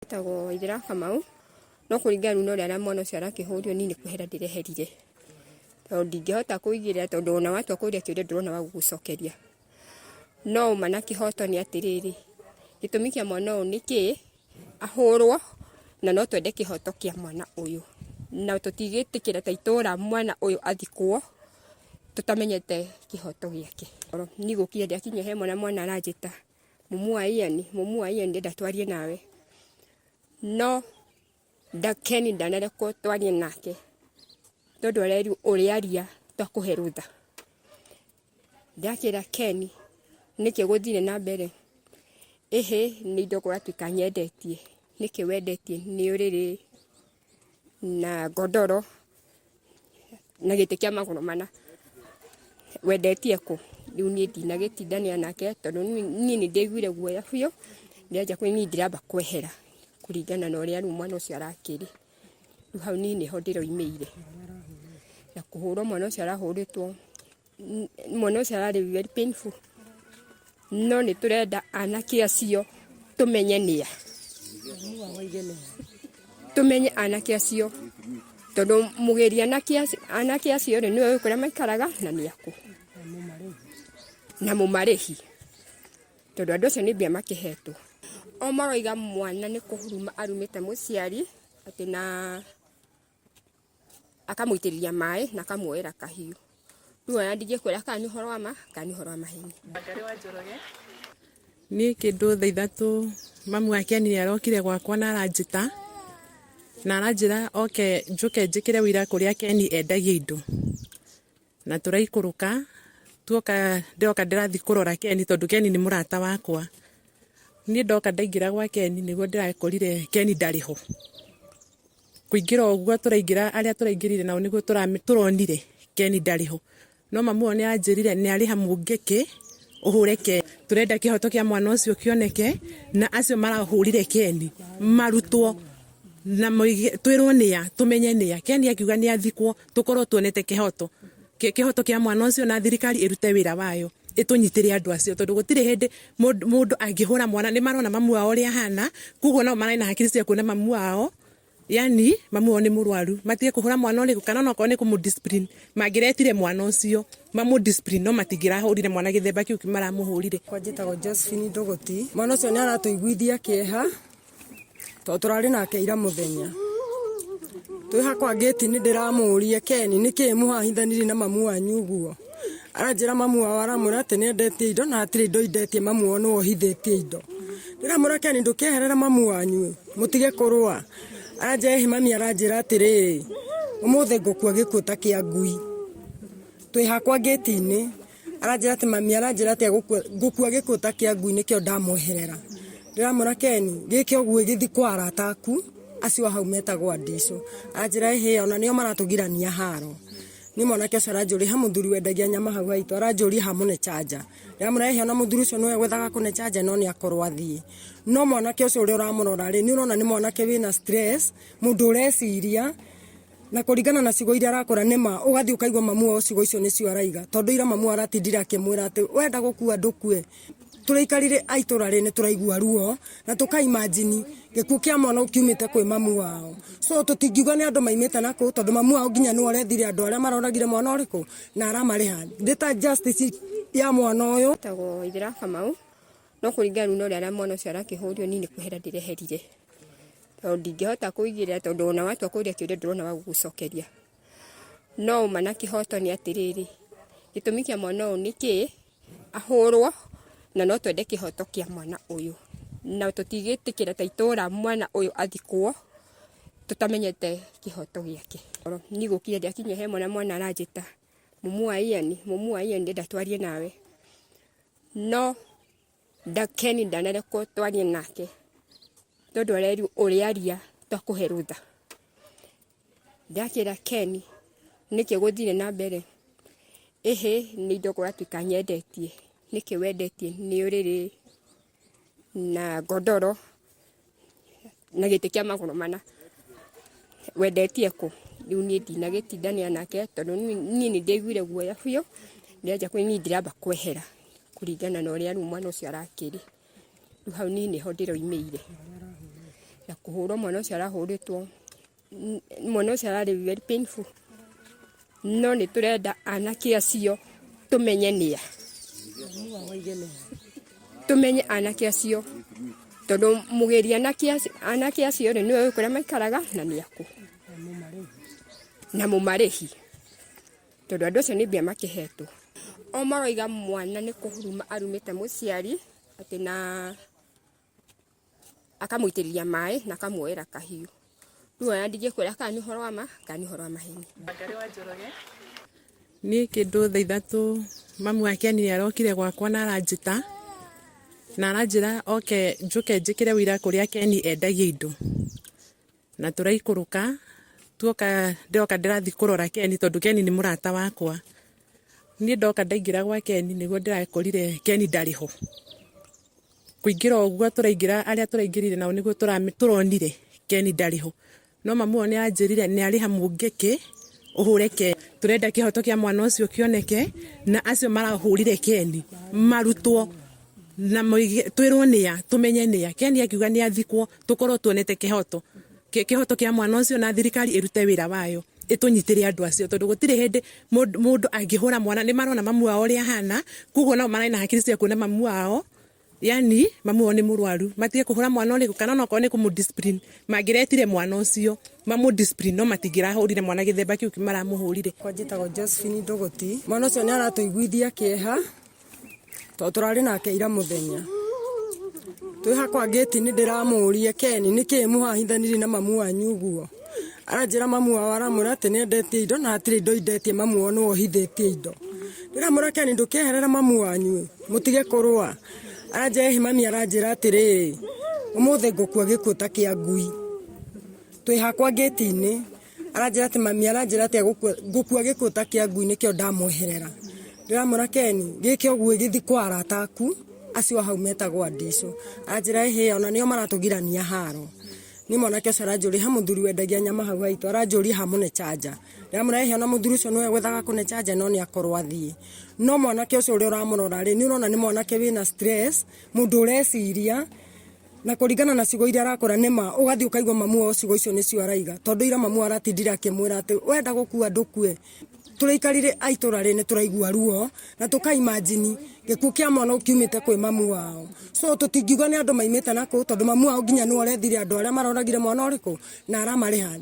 Njĩtagwo Waithera Kamau, no kũringana rĩu na ũrĩa mwana ũcio arakĩhũrio niĩ nĩ kwehera ndĩreherire. Tondũ ndingĩhota kũigĩrĩra tondũ ona watua kũria kĩũria ndũrona wa gũgũcokeria. No ũma na kĩhoto nĩ atĩrĩrĩ, gĩtũmi kĩa mwana ũyũ nĩ kĩĩ, ahũrwo na no twende kĩhoto kĩa mwana ũyũ. Na tũtigĩtĩkĩra ta itũra mwana ũyũ athikwo tũtamenyete kĩhoto gĩake. Niĩ gũkinya ndiakinyire he mwana, mwana aranjĩta mumu wa Ian, mumu wa Ian ndĩrenda twarie nawe. No Ken ndanarekwo twarie nake tondũ arerirwo ũrĩaria twakũhe rũtha. Ndakĩra Ken nĩkĩ gũthire na mbere, ĩhĩ nĩ indo kũratuĩka nyendetie, nĩkĩ wendetie nĩ ũrĩrĩ na ngondoro na gĩtĩ kĩa magũrũ mana, wendetie kũ? Rĩu niĩ ndinagĩtindanĩra nake tondũ niĩ nĩ ndaiguire guoya biũ, ndĩranjia niĩ ndĩramba kwehera kũringana na ũrĩa rĩu mwana ũcio arakĩrĩ. Rĩu hau niĩ nĩho ndĩroimĩire. Na kũhũrwo mwana ũcio arahũrĩtwo, mwana ũcio ararĩ very painful. No nĩ tũrenda anake acio tũmenye nĩa. Tũmenye anake acio tondũ mũgĩri anake acio rĩ, nĩwe ũĩ kũrĩa maikaraga na nĩ akũ. Na mũmarĩhi. Tondũ andũ acio nĩ mbia makĩhetwo. O maroiga mwana nĩ kũruma arumĩte mũciari atĩ na akamũitĩrĩria maĩ na akamuoera kahiũ. Rĩu ona ndingĩkwĩra kana nĩ ũhoro wa ma kana nĩ ũhoro wa maheni. Niĩ kĩndũ thaa 3 mamu wa Ken nĩ arokire gwakwa na aranjĩta, na aranjĩra oke njũke njĩkĩre ũira kũrĩa Ken endagia indo. Na tũraikũrũka, tuoka ndĩroka ndĩrathiĩ kũrora Ken tondũ Ken nĩ mũrata wakwa. Niĩ ndoka ndaingĩra gwa Ken nĩguo ndĩrakorire Ken ndarĩ ho. Kũingĩra ũguo tũraingĩra arĩa tũraingĩrire nao nĩguo tũronire Ken ndarĩ ho. No mamu wao nĩ anjĩrire nĩ arĩha mũngĩkĩ ũhũre Ken. Tũrenda kĩhoto kĩa mwana ũcio kĩoneke na acio marahũrire Ken marutwo na twĩrwo nĩa, tũmenye nĩa. Ken akiuga nĩ athikwo tũkorwo tuonete kĩhoto. Kĩhoto kĩa mwana ũcio na thirikari ĩrute wĩra wayo ĩtũnyitĩre andũ acio tondũ gũtirĩ hĩndĩ mũndũ angĩhũra mwana, nĩ marona mamu wao ũrĩa ahana, koguo nao marĩ na hakiri cia kuona mamu wao yani mamu wao nĩ mũrwaru, matige kũhũra mwana ũrĩkũ kana onokorwo nĩ kũmũ discipline mangĩretire mwana ũcio mamũ discipline no matingĩrahũrire mwana gĩthemba kĩu maramũhũrire. Kwa njĩtagwo Josephine Ndũgũti. Mwana ũcio nĩ aratũiguithia kĩeha tondũ tũrarĩ nake ira mũthenya. Twĩ hakwa ngĩti-inĩ ndĩramũria Ken nĩkĩ mũhahithanirie na mamu wanyu ũguo? Aranjĩra mamu wao aramwĩra atĩ nĩ endetie indo na hatirĩ indo indetie mamu wao nĩwe ũhithĩtie indo. Ndĩramwĩra Ken ndũkĩeherere mamu wanyu ĩ, mũtige kũrũa. Aranjĩra ĩhĩ mami aranjĩra atĩrĩrĩ, ũmũthĩ ngũkua gĩkuũ ta kĩa ngui. Twĩ hakwa ngĩti-inĩ. Aranjĩra atĩ mami aranjĩra atĩ ngũkua gĩkuũ ta kĩa ngui nĩkĩo ndamweherera. Ndĩramwĩra Ken gĩke ũguo gĩthiĩ kwa arata aku acio a hau metagwo Andicũ. Aranjĩra ĩhĩ ona nĩo maratũgirania haro. Niĩ mwanake ũcio aranjũria he mũthuri wendagia nyama hau haitũ aranjũria hamũne chanja. Ndĩramwĩra ĩhĩ ona mũthuri ũcio nĩwe gwethaga kũne chanja no nĩ akorwo athiĩ. No mwanake ũcio ũrĩa ũramũrora rĩ, nĩ ũrona nĩ mwanake wĩna stress, mũndũ ũreciria. Na kũringana na ciugo iria arakũra nĩ ma, ũgathiĩ ũkaigua mamu wao ciugo icio nĩcio araiga. Tondũ ira mamu wao aratindire akĩmwĩra atĩ wenda gũkua ndũkue. Tũrĩikarire a itũra rĩrĩ nĩ tũraigua ruo na tũka imagine gĩkuũ kĩa mwana kiumĩte kwĩ mamu wao. So tũtingiuga nĩ andũ maimĩte na kũ tondũ mamu wao nginya nĩwe ũrethire andũ arĩa maroragire mwana ũrĩkũ na aramarĩha. Ndĩ ta justice ya mwana ũyũ. Njĩtagwo Waithera Kamau, no kũringana rĩu na ũrĩa mwana ũcio arakĩhũrio niĩ nĩ kwehera ndĩreherire. Tondũ ndingĩhota kũigĩrĩra tondũ ona watua kũria kĩũria ndũrona wa gũgũcokeria. No ũma na kĩhoto nĩ atĩrĩrĩ, gĩtũmi kĩa mwana ũyũ nĩ kĩĩ, ahũrwo na no twende kĩhoto kĩa mwana ũyũ. Na tũtigĩtĩkĩra ta itũra mwana ũyũ athikwo tũtamenyete kĩhoto gĩake. Niĩ gũkinya ndiakinyire he mwana, mwana aranjĩta mumu wa Ian, mumu wa Ian ndĩrenda twarie nawe. No Ken ndanarekwo twarie nake tondũ arerirwo ũrĩaria twakũhe rũtha. Ndakĩra Ken nĩkĩ gũthire na mbere, ĩhĩ nĩ indo kũratuĩka nyendetie, nĩkĩ wendetie nĩ ũrĩrĩ na ngondoro na gĩtĩ kĩa magũrũ mana, wendetie kũ? Rĩu niĩ ndinagĩtindanĩra nake tondũ niĩ nĩ ndaiguire guoya biũ, ndĩranjia niĩ ndĩramba kwehera kũringana na ũrĩa rĩu mwana ũcio arakĩrĩ. Rĩu hau niĩ nĩho ndĩroimĩire. Na kũhũrwo mwana ũcio arahũrĩtwo, mwana ũcio ararĩ very painful. No nĩ tũrenda anake acio tũmenye nĩa, tũmenye anake acio, tondũ mũgĩri anake acio rĩ, nĩwe ũĩ kũrĩa maikaraga na nĩ akũ na mũmarĩhi, tondũ andũ acio nĩ mbia makĩhetwo. O maroiga mwana nĩ kũruma arumĩte mũciari atĩ na akamũitĩrĩria maĩ na akamuoera kahiũ. Rĩu ona ndingĩkwĩra kana nĩ ũhoro wa ma kana nĩ ũhoro wa maheni. Niĩ kĩndũ thaa 3 mamu wa Ken nĩ arokire gwakwa na aranjĩta na aranjĩra oke njũke njĩkĩre wĩira kũrĩa Ken endagia indo. Na tũraikũrũka tuoka, ndĩroka ndĩrathiĩ kũrora Ken tondũ Ken nĩ mũrata wakwa. Niĩ ndoka ndaingĩra gwa Ken nĩguo ndĩrakorire Ken ndarĩ ho. Kũingĩra ũguo tũraingĩra, arĩa tũraingĩrire nao nĩguo tũronire Ken ndarĩ ho. No mamu wao nĩ anjĩrire nĩ arĩha mũngĩkĩ ũhũre Ken. Tũrenda kĩhoto kĩa mwana ũcio kĩoneke na acio marahũrire Ken marutwo na twĩrwo nĩa, tũmenye nĩa. Ken akiuga nĩ athikwo, tũkorwo tuonete kĩhoto. Kĩhoto kĩa mwana ũcio, na thirikari ĩrute wĩra wayo ĩtũnyitĩre andũ acio, tondũ gũtirĩ hĩndĩ mũndũ angĩhũra mwana. Nĩ marona mamu wao ũrĩa ahana, koguo nao marĩ na hakiri cia kuona mamu wao, yani mamu wao nĩ mũrwaru. Matige kũhũra mwana ũrĩkũ, kana onokorwo nĩ kũmũ discipline mangĩretire mwana ũcio mamũ discipline, no matingĩrahũrire mwana gĩthemba kĩu maramũhũrire. Kwa njĩtagwo Josephine Ndũgũti. Mwana ũcio nĩ aratũiguithia kĩeha tondũ tũrarĩ nake ira mũthenya. Twĩ hakwa ngĩti-inĩ ndĩramũria, "Ken, nĩkĩ mũhahithanirie na mamu wanyu ũguo?" Aranjĩra mamu wao aramwĩra atĩ nĩ endetie indo na hatirĩ indo indetie, mamu wao nĩwe ũhithĩtie indo. Ndĩramwĩra, "Ken, ndũkeherere mamu wanyu mũtige kũrũa." Aranjĩra, "Ĩhĩ mami aranjĩra atĩrĩrĩ, ũmũthĩ ngũkua gĩkuũ ta kĩa ngui." Twĩ hakwa ngĩti-inĩ aranjĩra atĩ mami aranjĩra atĩ ngũkua gĩkuũ ta kĩa ngui, nĩkĩo ndamweherera. Ndĩramwĩra, "Ken, gĩke ũguo, gĩthiĩ kwa arata aku acio hau metagwo Andicũ." Aranjĩra, "Ĩhĩ, ona nĩo maratũgirania haro." Niĩ mwanake ũcio aranjũria he mũthuri wendagia nyama hau haitũ, aranjũria hamũne chanja. Ndĩramwĩra, "Ĩhĩ, ona mũthuri ũcio nĩwe gwethaga kũne chanja, no nĩ akorwo athiĩ." No mwanake ũcio ũrĩa ũramũrora rĩ, nĩ ũrona nĩ mwanake wĩna stress, mũndũ ũreciria, na kũringana na ciugo iria arakũra nĩ ma ũgathiĩ ũkaigua mamu wao ciugo icio nĩcio araiga, tondũ ira mamu wao aratindire akĩmwĩra atĩ wenda gũkua ndũkue. Tũrĩikarire a itũra rĩ, nĩ tũraigua ruo na tũka imagine gĩkuũ kĩa mwana kiumĩte kwĩ mamu wao. So tũtingiuga nĩ andũ maimĩte nakũu, tondũ mamu wao nginya nĩwe ũrethire andũ arĩa maroragire mwana ũrĩkũ na aramarĩha.